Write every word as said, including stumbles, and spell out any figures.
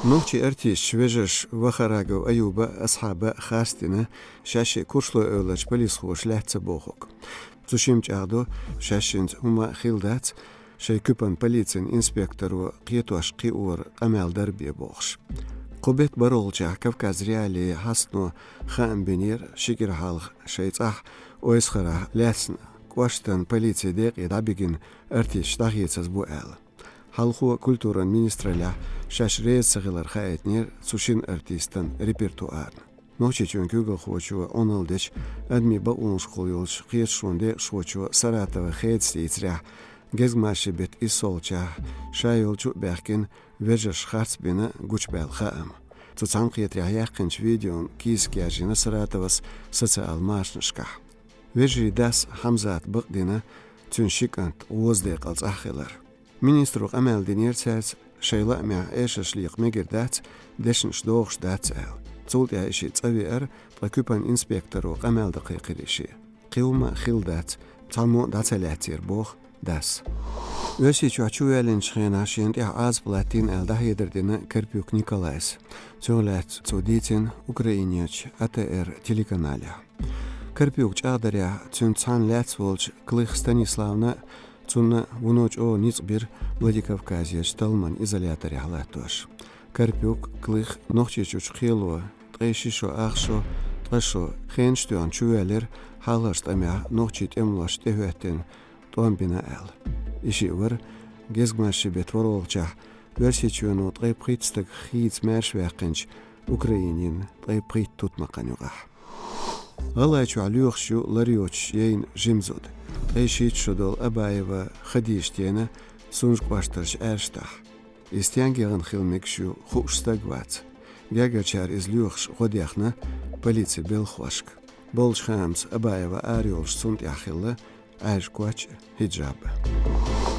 Нохчий артисташ, вежарий Вахарагов Аюба а, Асхьаба а харцдина, шаьшшиъ Куршлой-Эвларчу полисхоша лаьцна ца бохург. Цу шимма чӀагӀдо, шаьшшинца хӀумма а хилла дац, шайн куьпана полицин инспекторо кхетош кхиоран къамел дар бен бохуш. Кху беттан бархӀолгӀачохь Кавказ.Реалиин хьастано хаам бинера ши кӀира хьалха шайн цӀахь Ойсхарахь лаьцна, кӀоштан полицин декъе дӀабигина артисташ дӀахецаза бу аьлла. Хьалхо культуран министраллехь шаьш реза ца хилар хаийтинера цу шина артистан репертуарна. Нохчийчоьнан куьйгалхочо Ӏуналла дечу адамийн бакъонашкахула йолчу кхеташонан декъашхочо Саратове хедаца дийцарехь, гезгмашин беттан иссолгӀачохь ша йолчу а баьхкина, вежарша харц бина гучубаьлла хаам. Цу цхьаьнакхетарехь яьккхинчу видеон кийсак яржийна Саратовс социал машанашкахь. Вежарийн дас Хьамзата бакъдина цуьнан ши кӀант гӀоза декъал цӀахь хилар. Министро къамел динера цаьрца, шайн лаамехь эшарш лекха мегар дац, дешнаш дохуш дац аьлла. Цул тӀаьхьа и шиъ цӀа веара, ткъа куьпан инспекторо къамел дан кхайкхира и шиъ. Кхин хӀумма а хилла дац, цхьаммо а дӀа ца лаьцнера боху дас. Оьрсийчохь чувоьллинчу хенахь шена тӀехь Ӏазап латтийна аьлла дӀахьедар дина Карпюк Николайс. Цунах лаьцна цо дийцина Украинерчу А Т Р телеканалехь. Карпюк чӀагӀдарехь, цуьнца цхьаьна лаьцна волчу Клых Станиславна а, цунна а вуно чӀогӀа ницкъ бира Владикавказерчу талламан изоляторехь латтош. Карпюк, Клых Нохчийчуьра кхело, ткъе ши шо ах шо, ткъа шо, хенаш а тоьхна чувоьллира, хьалхарчу тӀамехь нохчийн тӀемалошна тӀехӀоьттина тӀом бина аьлла. И шиъ вара гезгмашин беттан ворхӀалгӀачохь Оьрсийчоьно ткъе пхийтта стаг хийца маьрша ваьккхинчу Украинин ткъе пхийтта тутмакхан юкъахь. ГӀалгӀайчохь лоьхуш ю лар йоцуш яйна жима зуда. Ткъе шийтта шо долу Абаева Хадижат яйна Сунжа кӀоштарчу Аьрштахь. Иза стенга яхана хила мегаш ю, хууш стаг вац. Гергарчара иза лоьхуш гӀо дехна полицин белхахошка. Болчу хаамца, Абаева арайолуш цунна тӀехь хилла Ӏаьржа коч а, хьиджаб а.